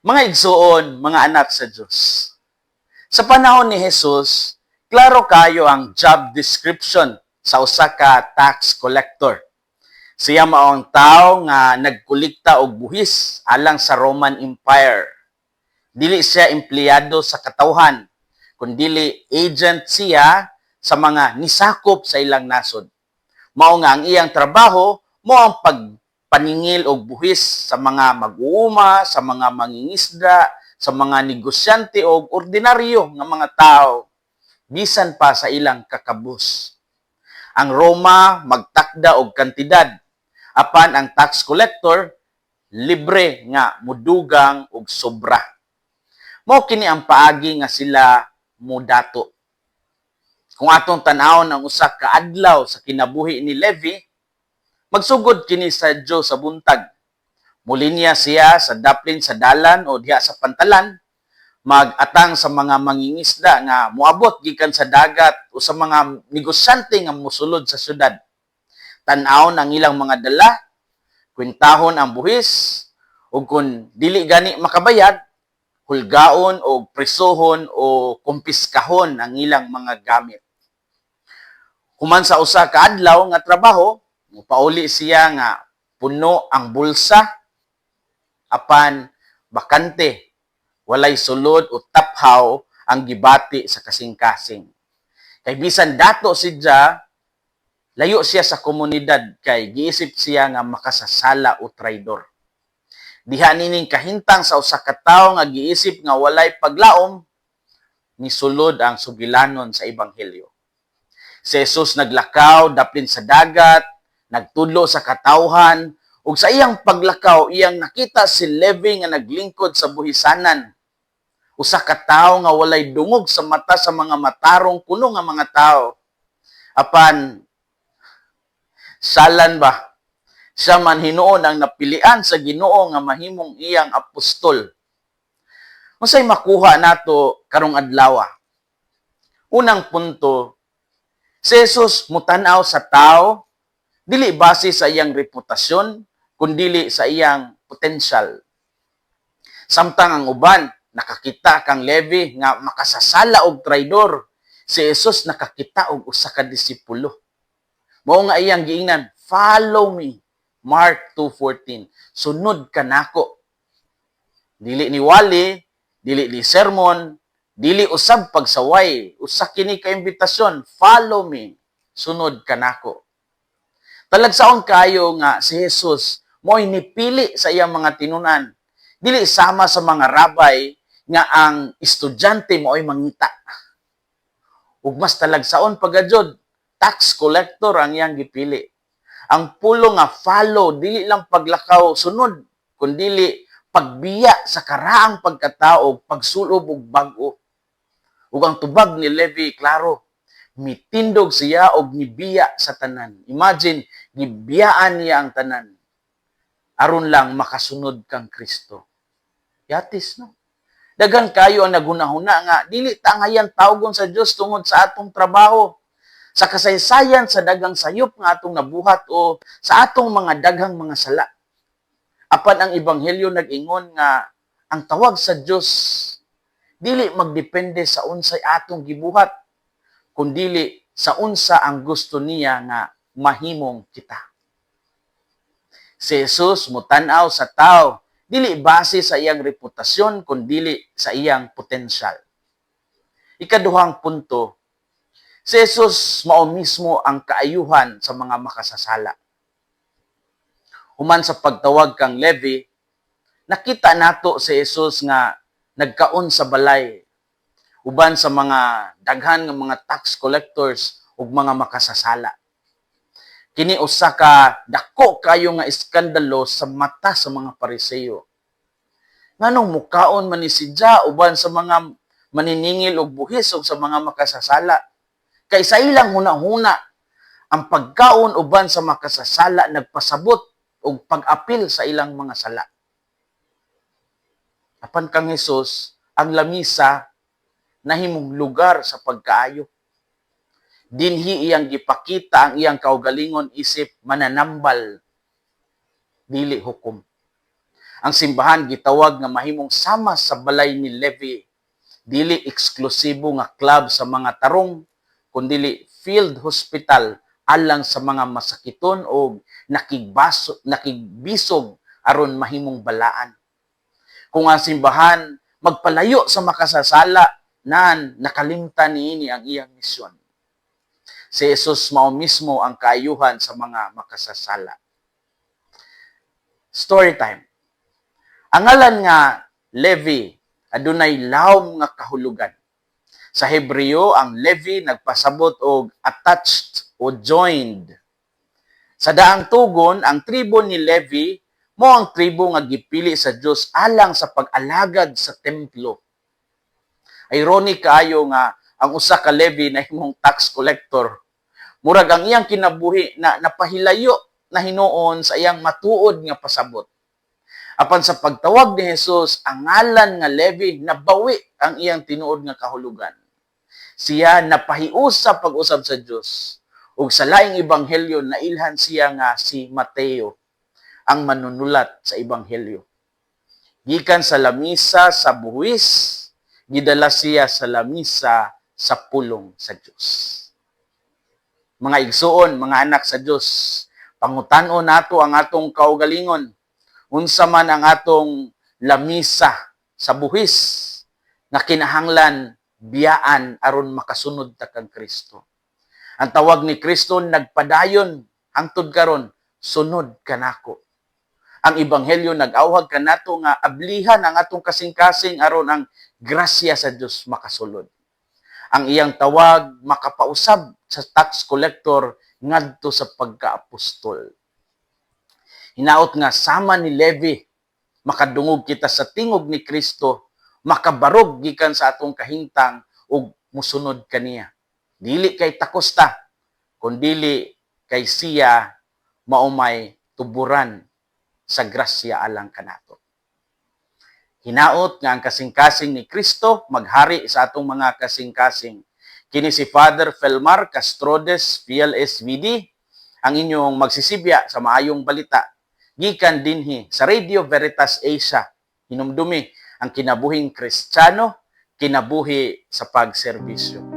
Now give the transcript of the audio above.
Mga igsuon, mga anak sa Diyos. Sa panahon ni Jesus, klaro kayo ang job description sa usa ka tax collector. Siya mao ang tao nga nagkolekta og buhis alang sa Roman Empire. Dili siya empleyado sa katawhan, kundili agent siya sa mga nisakop sa ilang nasod. Mao nga ang iyang trabaho mao ang pagpaningil og buhis sa mga mag-uuma, sa mga mangingisda, sa mga negosyante o ordinaryo nga mga tao, bisan pa sa ilang kakabus. Ang Roma magtakda og kantidad, apan ang tax collector libre nga mudugang og sobra. Mao kini ang paagi nga sila mudato. Kung atong tan-awon ang usa ka adlaw sa kinabuhi ni Levi, magsugod kini sa Diyos sa buntag. Mulinya siya sa daplin sa dalan o diha sa pantalan, mag-atang sa mga mangingisda nga moabot gikan sa dagat o sa mga negosyante nga mosulod sa syudad. Tan-awon ang ilang mga dala, kwentahon ang buhis, ug kung dili gani makabayad, hulgaon o presohon o kumpiskahon ang ilang mga gamit. Human sa usa ka adlaw nga trabaho, mupauli siya nga puno ang bulsa apan bakante, walay sulod o taphaw ang gibati sa kasing-kasing. Kay bisan dato siya, layo siya sa komunidad kay giisip siya nga makasasala o traidor. Diha nining kahintang sa usa ka tawo nga giisip nga walay paglaom, nisulod ang sugilanon sa ebanghelyo. Si Jesus naglakaw daplin sa dagat, nagtudlo sa katawhan, ug sa iyang paglakaw iyang nakita si Levi nga naglingkod sa buhisanan. Usa ka tawo nga walay dungog sa mata sa mga matarong kuno nga mga tao. Apan salan ba? Siya man hinuon ang napilian sa Ginoo nga mahimong iyang apostol. Unsay makuha nato karong adlaw? Unang punto, si Jesus mutan-aw sa tao dili base sa iyang reputasyon, kundili sa iyang potensyal. Samtang ang uban nakakita kang Levi nga makasasala og traidor, si Jesus nakakita og usa ka disipulo. Mao nga iyang giingnan, "Follow me." Mark 2:14. Sunod ka nako. Dili ni wali, dili ni sermon, dili usab pagsaway. Usa kini ka imbitasyon, "Follow me." Sunod ka nako. Talagsaon kayo nga si Jesus mo'y nipili sa iyang mga tinunan. Dili sama sa mga rabay nga ang estudyante mo'y mangita. Ug mas talagsaon pagajod, tax collector ang iyang gipili. Ang pulong nga follow, dili lang paglakaw sunod, kundili pagbiya sa karaang pagkatao, pagsulob og bag-o. Ug ang tubag ni Levi klaro, mitindog siya og nibiya sa tanan. Imagine, gibiyaan niya ang tanan aron lang makasunod kang Kristo. Yatis, no? Daghan kayo ang naghunahuna nga dili ta angayan tawgon sa Dios tungod sa atong trabaho, sa kasaysayan sa daghang sayop nga atong nabuhat o sa atong mga daghang mga sala. Apan ang ebanghelyo nag-ingon nga ang tawag sa Dios dili magdepende sa unsay atong gibuhat, kundili sa unsa ang gusto niya nga mahimong kita. Si Jesus mutan-aw sa tao dili base sa iyang reputasyon kundili sa iyang potensyal. Ikaduhang punto, si Jesus mao mismo ang kaayuhan sa mga makasasala. Human sa pagtawag kang Levi, nakita nato si Jesus nga nagkaon sa balay uban sa mga daghan nga mga tax collectors ug mga makasasala. Kini usa ka dako kayo nga iskandalo sa mata sa mga Pariseo. Nganong mukaon man ni siya uban sa mga maniningil og buhis ug sa mga makasasala? Kay sa ilang hunahuna, ang pagkaon uban sa makasasala nagpasabot og pag-apil sa ilang mga sala. Apan kang Hesus, ang lamisa nahimong lugar sa pagkaayo. Dinhi iyang gipakita ang iyang kaugalingon isip mananambal, dili hukom. Ang simbahan gitawag nga mahimong sama sa balay ni Levi, dili eksklusibo nga club sa mga tarong, kundili field hospital alang sa mga masakiton o nakigbaso, nakigbisog aron mahimong balaan. Kung ang simbahan magpalayo sa makasasala, nan nakalimtan niini ang iyang misyon. Si Jesus mao mismo ang kaayuhan sa mga makasasala. Story time. Ang ngalan nga Levi adunay lawom nga kahulugan. Sa Hebreo, ang Levi nagpasabot og attached o joined. Sa daang tugon, ang tribo ni Levi mao ang tribo nga gipili sa Dios alang sa pag-alagad sa templo. Ironic kaayo nga ang usa ka Levi nahimong tax collector. Murag ang iyang kinabuhi na napahilayo na hinuon sa iyang matuod nga pasabot. Apan sa pagtawag ni Jesus, ang ngalan nga Levi, nabawi ang iyang tinuod nga kahulugan. Siya napahiusap pag-usab sa Dios. Ug sa laing ebanghelyo, nailhan siya nga si Mateo, ang manunulat sa ebanghelyo. Gikan sa lamisa sa buwis, gidala siya sa lamisa sa pulong sa Dios. Mga igsuon, mga anak sa Dios, pangutan-on nato ang atong kaugalingon. Unsa man ang atong lamisa sa buhis nga kinahanglan biyaan aron makasunod ta kang Kristo? Ang tawag ni Kristo nagpadayon hangtod karon: "Sunod kanako." Ang ebanghelyo nag-awhag kanato nga ablihan ang atong kasing-kasing aron ang grasya sa Dios makasulod. Ang iyang tawag makapausab sa tax collector ngadto sa pagkaapostol. Hinaot nga sama ni Levi, makadungog kita sa tingog ni Kristo, makabarog gikan sa atong kahintang ug musunod kaniya. Dili kay takos ta, kundili kay siya mao may tuburan sa grasya alang kanato. Hinaot nga ang kasing-kasing ni Kristo maghari sa atong mga kasing-kasing. Kini si Father Felmar Castrodes, PLSVD, ang inyong magsisibya sa maayong balita gikan dinhi sa Radio Veritas Asia. Hinumdumi, ang kinabuhing Kristiyano, kinabuhi sa pagserbisyo.